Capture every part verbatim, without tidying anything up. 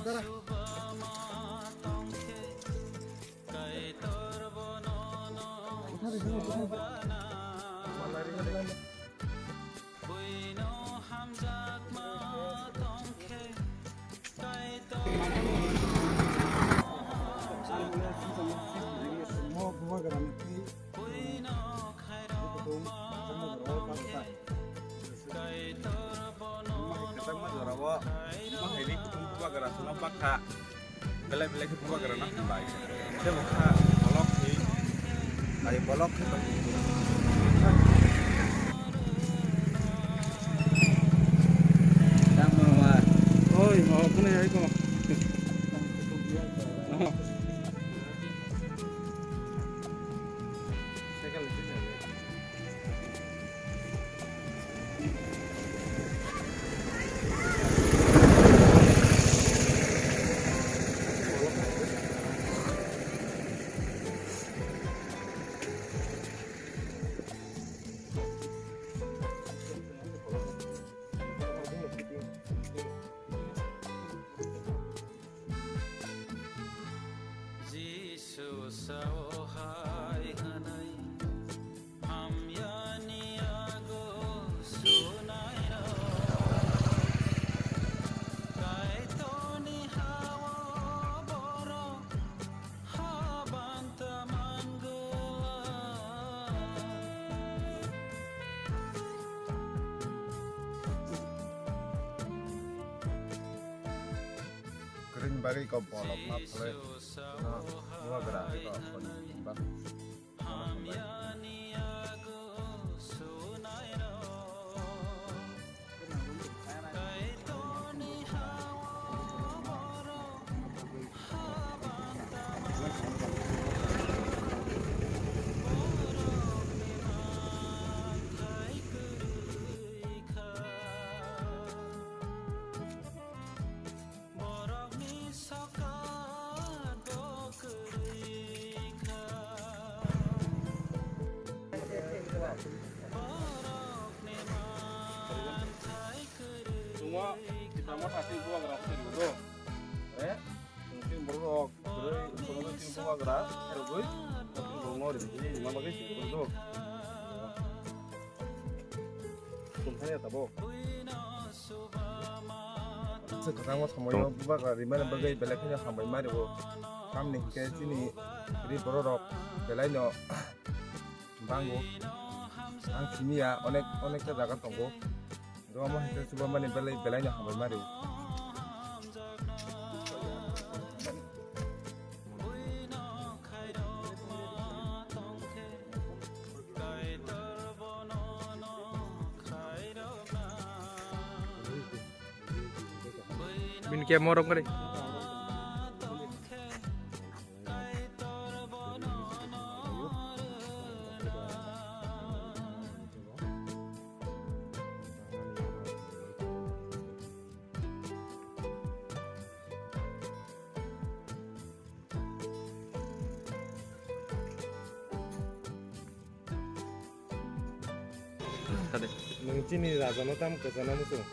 Kwchangma jorao, ma hai kwchangma jorao, ma hai ri kutung bubagra sano bakha, belai belai khe bubagra no hambai. Tei bo kha bolok khe, ai bolok khe. Oi, ho, kune ai ko. Jisu sao hai hwnwi hamyani yago sunairok, Kaitorni ha-o borok habanta mangwlak. Kwrwini bagwi kok bolok ma phalwi no bubagra kok bak. Borokni sokat bo kwrwi kha. Borokni manthai kwrwi. Chwngno Tipra Motha tei bubagra se rwgo. Eh? Chwng tei borok kwrwi, chwng tei bubagra se rwgwi. Chwng borokno ri, ri, ma bagwi se rwgo. Chwng thangya tabuk. Chwng kwchangma samoyo bubagra rimani bagwi belai kheno hambai ma rwo. Tamni hinkhe chini ri bororok belaino bango. Ang simiya onek, onekta jaga tongo. Omo hinkhe chubamani belai, belaino hambai ma rwo. Bini khe morok kari. Nwng chini rajano tamo kwchana muchung?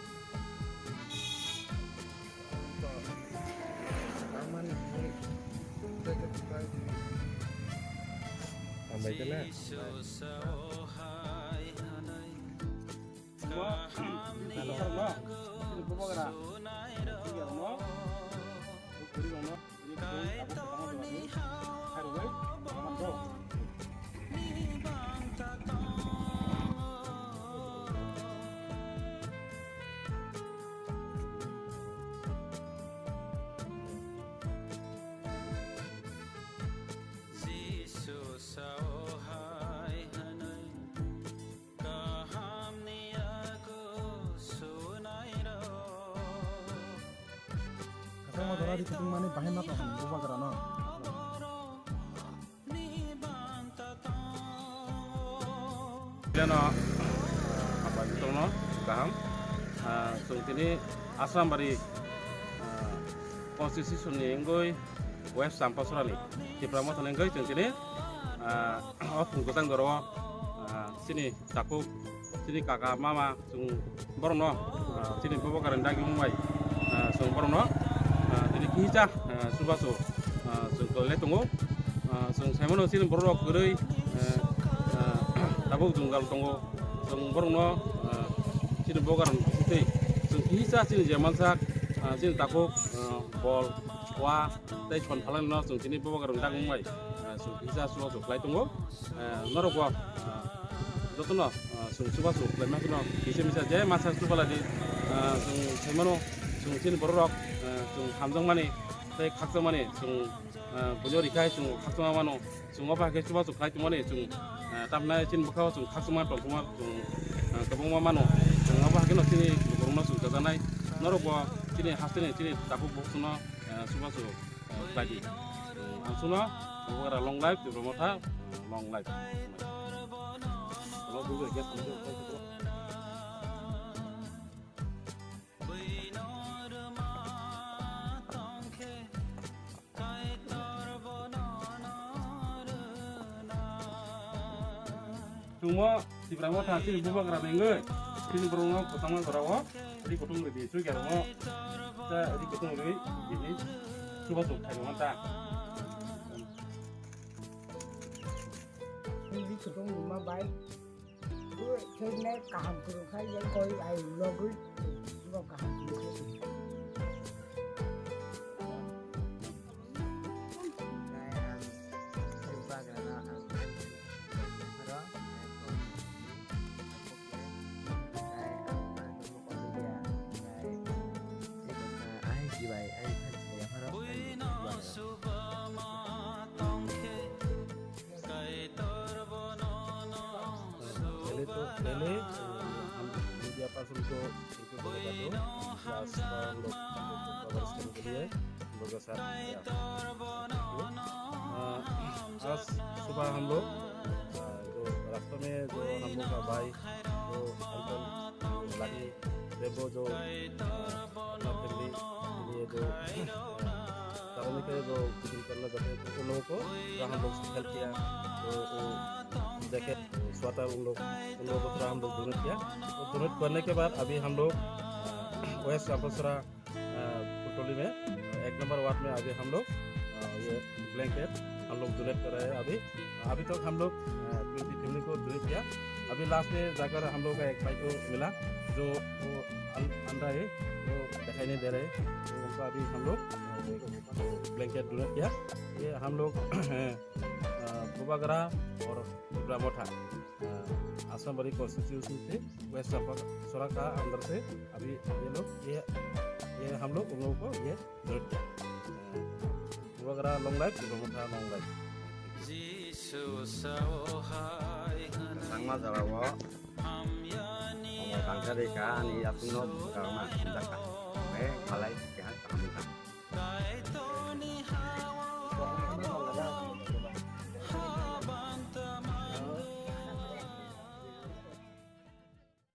Hambai khe na? Jisu sao hai hwnwi kahamni yago sunairok. Kwchangma jora ri kutung mani bahai ma tong bubagra no. Jeno hambai tongno kaham. Ah, chwng tini Asrambari, ah, constitution ni wngwi West Champasrani Tipra Mothani wngwi chwng tini, ah, o phung kwchang jora o, ah, chini takhuk, chini kaka, mama, chwng borokno, ah, chini bubagrani dagi wngmai, ah, chwng borokno, ah, tini Kisa, ah, chubachu, ah, chwng kwlai tongo. Ah, chwng saimano chini borok rok kwrwi, ah, ah, tabuk jwngjal tongo. Chwng borokno, ah, chini bogar twi chwng kisa chini je mansak, ah, chini takhuk, ah, bol, wa, tei son phalangno chwng chini bogar dagwng bai, ah, chwng kisa chubachu kwlai tongo. Eh, norok bo, ah, jotono, ah, chwng chubachu kwlaima kheno kisa misa je masa chubaladi, ah, chwng saimano chwng chini borok rok, ah, chwng hamjakmani tei khakjakmani chwng, ah, buino rikhai chwng khakchangma mano chwng obo hai khe chubachu khlai tongmani chwng, ah, tamhinai chini bwkhao chwng khakchangma tongthokma chwng, ah, kwbangma mano chwng obo hai kheno chini borokno chwng chajaknai norok bo chini hasteni chini takhuk bukhuk chwngno, ah, chubachu. Khlai di. Ang chwngno, Bubagra long life, Tipra Motha, long life. Chwngno Tipra Motha chini Bubagra nengwi chini borokno kwchangma jorao ri kutung ri di, chwi khe rokno ta ri kutung ri bini chubachu khairokma ta. Ri kutung rima bai. Khe ne kaham kwrwng khai, koi ai logwi bo kaham kwrwng khai. Pehli to, pehli, eh, hum media person ko, unko bolo bato, plus, uh, hum log, hum log cover scan ke liye, hum log ka saath, ya. Uh, aaj subah hum log, uh, jo rasta mein jo hum log ka bhai, jo uncle, lagi, Rebbo jo, uh, apna family ke liye jo, uh, tarone ke jo kuchh bhi karna chahte hain, to un logon ko, jo hum log se help kiya, to wo dekhe, sweater un log, un logon ko thoda hum log donate kiya. To donate karne ke baad abhi hum log, uh, West Rampasora, uh, Putoli mein, uh, ek number ward mein abhi hum log, uh, ye blanket hum log donate kar rahe hain abhi. अभी तक हम लोग, अ, twenty family को डोनेट किया। अभी लास्ट में जाकर हम लोग का एक भाई को मिला, जो वो अन-, अंधा है, वो दिखाई नहीं दे रहे। तो उनको अभी हम लोग, अ, एक ब्लैंकेट डोनेट किया। ये हम लोग, अ, बुबागरा और टिपरा मोठा, अ, आसनबाड़ी कॉन्स्टिट्यूशन से वेस्ट चंपासोरा का अंदर से अभी ये लोग, ये, ये हम लोग उन लोगों को ये Bubagra long life, Tipra Motha long life. Kwchangma jora o hamyani tangsa de ka ani aswk no bubagra ma hamjak ka. Oke, malai keha kaham wngkha.